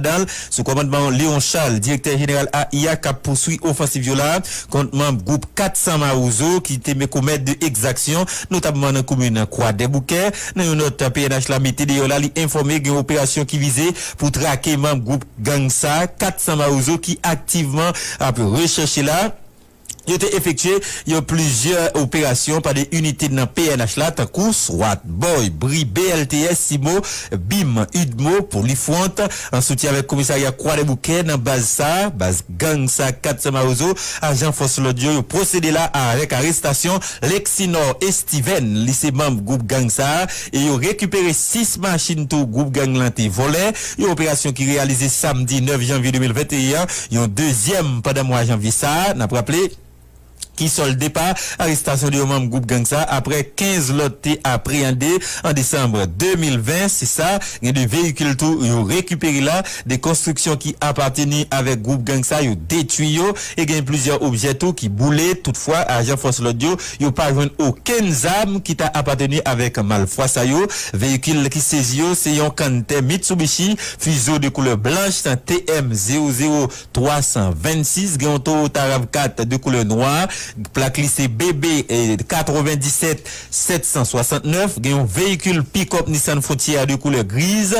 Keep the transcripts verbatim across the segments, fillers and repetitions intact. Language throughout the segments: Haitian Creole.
Ladan l, sou kòmandman Léon Charles, direktè jeneral A I a, k ap pouswi ofansiv yo la kont manm gwoup kat san Mawozo ki te me komèt de egzaksyon, notabman nan komin Kwadèboukè. Nan yon nòt P N H la mete deyò la, li enfòme gen yon operasyon ki vize pou trake manm gwoup gang sa, kat san Mawozo, ki aktivman ap rechèche la. Yo te efektye yon plizyè operasyon pa de inite nan P N H la, tankou SWAT, bòy, bri, B L T S, simo, bim, udmo, Polifront, an soutyen avèk komisarya Kwadèboukè. Nan baz sa, baz gang sa, kat san Mawozo, ajan fòs lòd yo, yo pwosede la avèk arestasyon Lexinor Estiven, li se manm gwoup gang sa, e yo rekipere sis machin tou gwoup gang lan te vòlè. Yon operasyon ki reyalize samdi nèf janvye de mil venteyen, yon dezyèm pandan mwa janvye sa a, n ap raple, ki sòlde pa arestasyon de yon manm gwoup gang sa, apre kenz lòt te apreyande an desanm de mil ven. Se sa, gen de veyikil tou yo rekipere la, de konstriksyon ki apateni avèk gwoup gang sa, yo detwi yo, e gen plizyè objè tou ki boule. Toutfwa, ajan fòs lòd yo, yo pa jwenn okenn zam ki ta apateni avèk malfwa sa yo. Veyikil ki sezi yo, se yon Canter Mitsubishi Fuso de koulè blanch, T M zewo zewo twa san vennsis, gen yon Toyota rav kat de koulè nwa, plak li se B B, eh, katrevenndisèt sèt san swasantnèf, gen yon veyikil pikòp Nissan Frontier de koulè griz,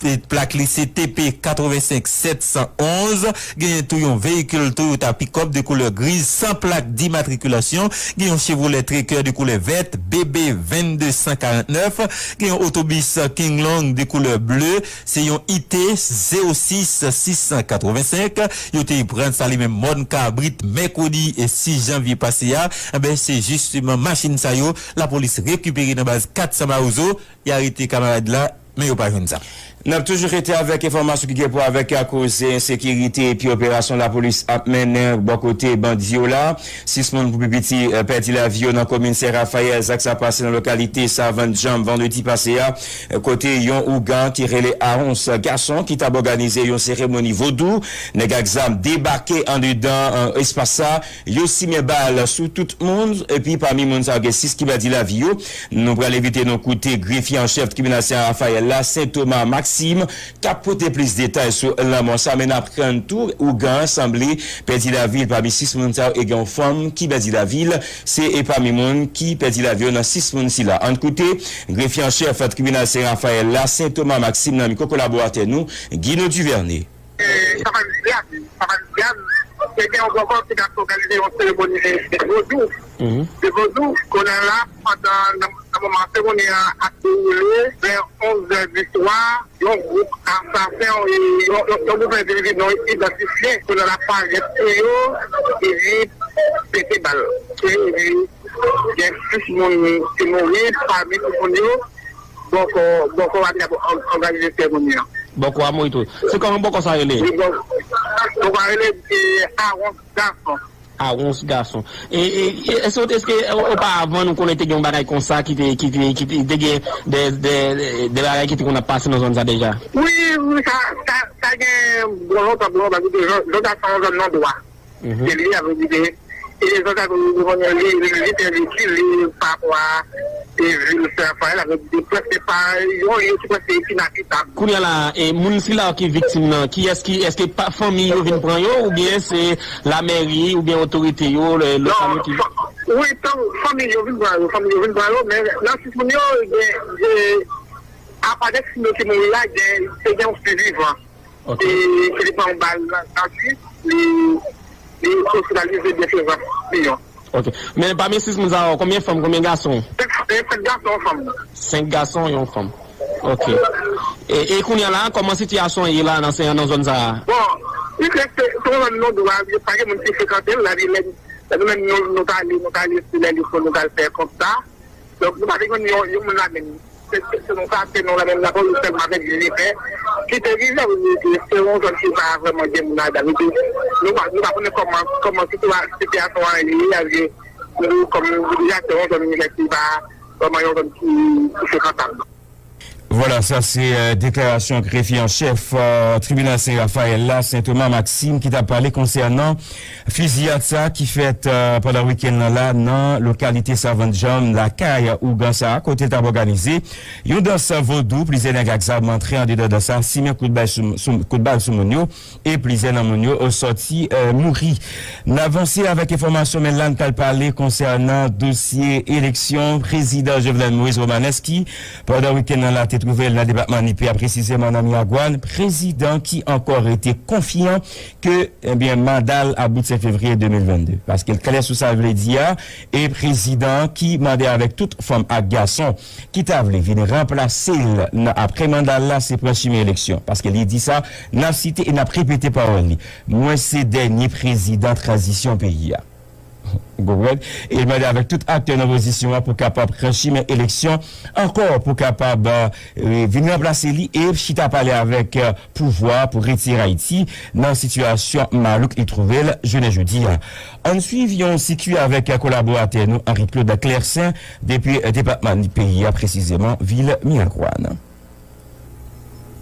eh, plak li se T P katrevensenk sèt san onz, genyen tou yon veyikil Toyota pikòp de koulè griz san plak dimatrikilasyon, gen yon Chevrolet Tracker de koulè vèt, B B vennde san karantnèf, gen yon otobis King Long de koulè ble, se yon I T zewo sis sis san katrevensenk. Yo te pran sa li menm mòn Kabrit mèkredi e sis janvye pase a. Enben, se jisteman machin sa yo lapolis rekipere nan baz kat san Mawozo. Y arete kamarad la, men yo pa jwenn zam. N ap toujou rete avèk enfòmasyon ki gen pou wè avèk koze ensekirite epi operasyon lapolis ap mennen bò kote bandi yo la. Sis moun pou pi piti, eh, pèdi lavi yo nan komin Sen Rafayèl. Zak sa pase nan lokalite Savann Janm vandredi pase a, eh, kote yon ougan ki rele Arons Gason ki t ap òganize yon seremoni vodou. Nèg ak zam debake andedan, eh, espas sa. Yo simen bal sou tout moun, epi pami moun sa yo gen sis ki pèdi lavi yo. Nou pral envite nou koute grefye an chèf tribinal Sen Rafayèl la, Sen Toma Maxime, k ap pote plis detay sou lanmò sa, men n ap aprann tou, ougan an sanble pèdi lavi l pami sis moun sa yo, e gen yon fanm ki pèdi lavi l, se e pami moun ki pèdi lavi yo nan sis moun sila. Ann koute grefye an chèf tribinal Sen Rafayèl la, Sen Toma Maxime, nan mikwo kolaboratè nou, Guino Duvernay. Savann Dyab, Savann Dyab, te gen yon bòkò ki t ap òganize yon seremoni de vodou. De vodou, kounye a la, pandan, nan, nan moman seremoni an ap dewoule, vè onz è di swa, yon gwoup asasen, yon, yon, yon gwoup endividi non idantifye, kounye a la parèt sou yo, epi pete bal sou yo, epi gen sis moun ki mouri, pami tout moun yo, bòkò, bòkò a te ap òganize seremoni an. Bòkò a mouri tou. Se kòman bòkò sa rele? Wi, bò-, bòkò a rele, e, Arons Gason. Arons Gason. E, e, e, èske, èske, e, oparavan nou konnen te gen yon bagay konsa ki te, ki te, ki te, te gen de, de, de, de bagay ki te konn ap pase nan zòn sa deja? Wi, wi, sa, sa, sa gen bon lontan, bon lontan, paske zòn, zòn sa se yon zòn nan dwa. Se li, sa vle di ke, e, zòn sa, li, li, li te rekile pa rapò a, e, vil Sen Rafayèl, sa vle di ke prèske pa yon liy ki prèske inabitab. Kounye a la, e, moun sila ki viktim nan, kiyès ki, èske pa fanmi yo vin pran yo, oubyen se lamèri, oubyen otorite yo, le, lokal yo ki... Non, fa-, wi, tan, fanmi yo vin pran yo, fanmi yo vin pran yo, men nan sis moun yo, gen, gen, apa de sis moun ki mouri a, gen, te gen yon sivivan. Ok. E, ki te pran yon bal nan, nan kuis, li, li ospitalize de sezon. Ok. Men pami sis moun sa yo, konbyen fanm, konbyen gason? Senk, e, senk gason, yon fanm. Senk gason, yon fanm. Ok. E, e kounye a la, kòman sitiyasyon an ye la nan, nan zòn sa a? Bon, li se, se, se yon zòn non dwa, pa gen moun ki frekante l, la, li, lè, lè nou menm, nou, nou t ale, nou t ale sou lè li fò, nou t al fè konsta. Donk, nou pa te konn yon, yon moun la menm. Se, se, se nou sa, se nou la menm, la polis sèlman avèk Jenifè, ki te rive, se yon zòn ki pa vrèman gen moun ladan. Nou, nou pa, nou pa konnen kòman, kòman sitwa-, sitiyasyon an ye, avè nou, kòm nou deja se yon zòn ki pa vrèman yon zòn ki, ki frekantab. Vwala, sa se, euh, deklarasyon grefye an chèf, euh, tribinal Sen Rafayèl la, Sen Toma Maxime, ki t ap pale konsènan fiziyad sa ki fèt, euh, pandan wikenn nan la nan lokalite Savann Janm, lakay ougan sa, kote l t ap òganize yon dans vodou. Plizyè nèg ak zam antre andedan dans sa, simen kout bal sou, sou, kout bal sou moun yo, e plizyè nan moun yo, euh, sòti, euh, mouri. N avanse avèk enfòmasyon, men la n pral pale konsènan dosye eleksyon prezidan Jovenel Moïse Romanes ki, pandan wikenn nan la, te twouve l nan depatman Nip la, presizeman nan Miragwàn, prezidan ki ankò rete konfyan ke, ebyen, manda l ap bout sèt fevriye de mil vennde, paske l klè sou sa l vle di a, e prezidan ki mande avèk tout fanm ak gason ki ta vle vin ranplase l nan apre manda l la, se pran chimen eleksyon. Paske li di sa, n ap site e n ap repete pawòl li: "Mwen se dènye prezidan tranzisyon peyi a." Ou konprann? E l mande avèk tout aktè nan opozisyon an pou kapab pran chimen eleksyon ankò, pou kapab, euh, vin ranplase li e chita pale avèk, euh, pouvwa pou retire Ayiti nan sitiyasyon malouk li twouve l jounen jodi a. Ann swiv yon sikui avèk kolaboratè nou Henri Claude Clercin depi depatman Nip peyi a, presizeman vil Miragwàn.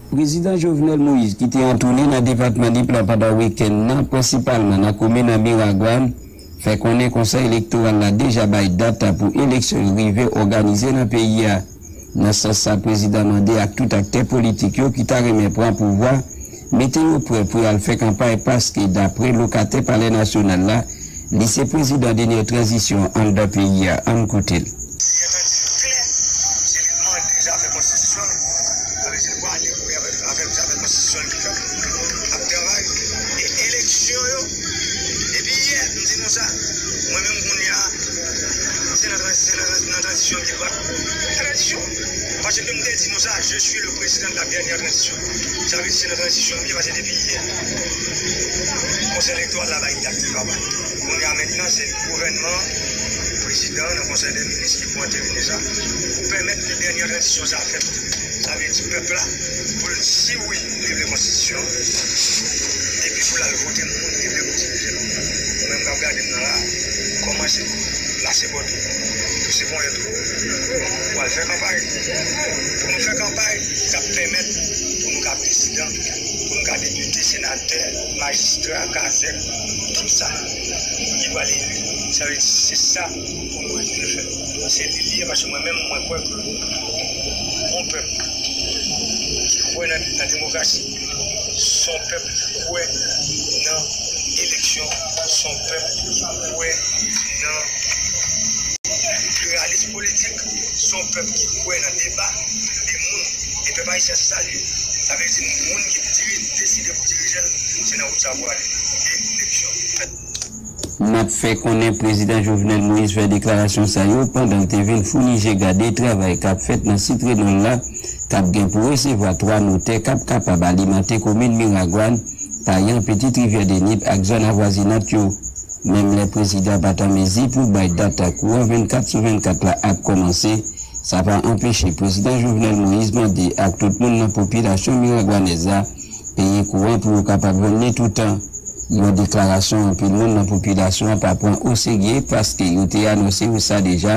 Prezidan Jovenel Moïse, ki te an toune nan depatman Nip la pandan wikenn nan, prensipalman nan komin Miragwàn, fè konnen Konsèy Elektoral la deja bay dat pou eleksyon yo rive òganize nan peyi a. Nan sans sa, prezidan mande ak tout aktè politik yo ki ta renmen pran pouvwa, mete yo prè pou y al fè kanpay, paske, dapre lokatè Palè Nasyonal la, li se prezidan dènye tranzisyon anndan peyi a. Ann koute l. Li klè, se li k mande zafè konstitisyon, sa vle di l pwale pou afè, afè zafè konstitisyon li k fèt, ap travay. E eleksyon yo, depi yè, m di nou sa, mwen menm kounye a, se nan, se nan, nan tranzisyon m te pral. Tranzisyon. Paske m te di nou sa, je suis le président de la dernière transition. Sa vle di se nan tranzisyon m ye, paske depi yè, Konsèy Elektoral la bay dat li, papa. Kounye a mentnan, se gouvènman, prezidan nan Konsèy dè Minis ki pou anterine sa, pou pèmèt ke dènyè tranzisyon sa fèt. Sa vle di pèp la, pou l di wi, li vle konstitisyon, epi pou l al vote moun li vle pou dirije l. Ou menm k ap gade m nan la, kòmanse pase bò tou, touse ponyèt ou, pou al fè kanpay. Pou nou fè kanpay, k ap pèmèt pou nou ka prezidan, pou nou ka depite, senatè, majistra, kazèk, tout sa ki pral eli. Sa vle di se sa pou nou retounen fè. Se li li ye, paske mwen menm, mwen kwè ke yon pèp ki kwè nan, nan demokrasi, se yon pèp ki kwè nan eleksyon, se yon pèp ki kwè nan pliralis politik, se yon pèp ki kwè nan deba de moun. E pèp ayisyen, se sa l ye. Sa vle di moun ki diri-, deside pou dirije l, se nan wout sa pou ale. E eleksyon. N ap fè konnen prezidan Jovenel Moïse fè deklarasyon sa yo pandan l te vin founi je gade travay k ap fèt nan Sit Renòl la, k ap gen pou resevwa twa notè k ap kapab alimante komin Miragwàn, Payan, Petite Rivière de Nip ak zòn avwazinant yo. Menm lè prezidan pa t an mezi pou bay dat kouran vennkat sou vennkat la ap kòmanse, sa pa anpeche prezidan Jovenel Moïse mande ak tout moun nan popilasyon miragwanèz la peye kouran pou yo kapab jwenn li toutan. Yon deklarasyon anpil moun nan popilasyon an pa pran oserye, paske yo te anonse yo sa deja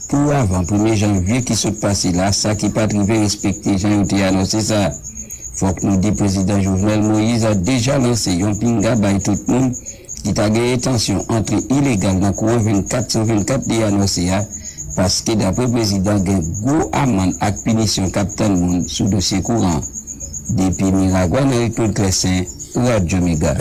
pou avan premye janvye ki sot pase la, sa ki pa t rive respekte jan yo te anonse sa. Fòk nou di prezidan Jovenel Moïse deja lanse yon pinga bay tout moun ki ta gen entansyon antre ilegal nan kouran vennkat sou vennkat li anonse a, paske dapre prezidan gen gwo amann ak pinisyon k ap tann moun sou dosye kouran. Depi Miragwàn, Henri Claude Clercin, Radyo Mega.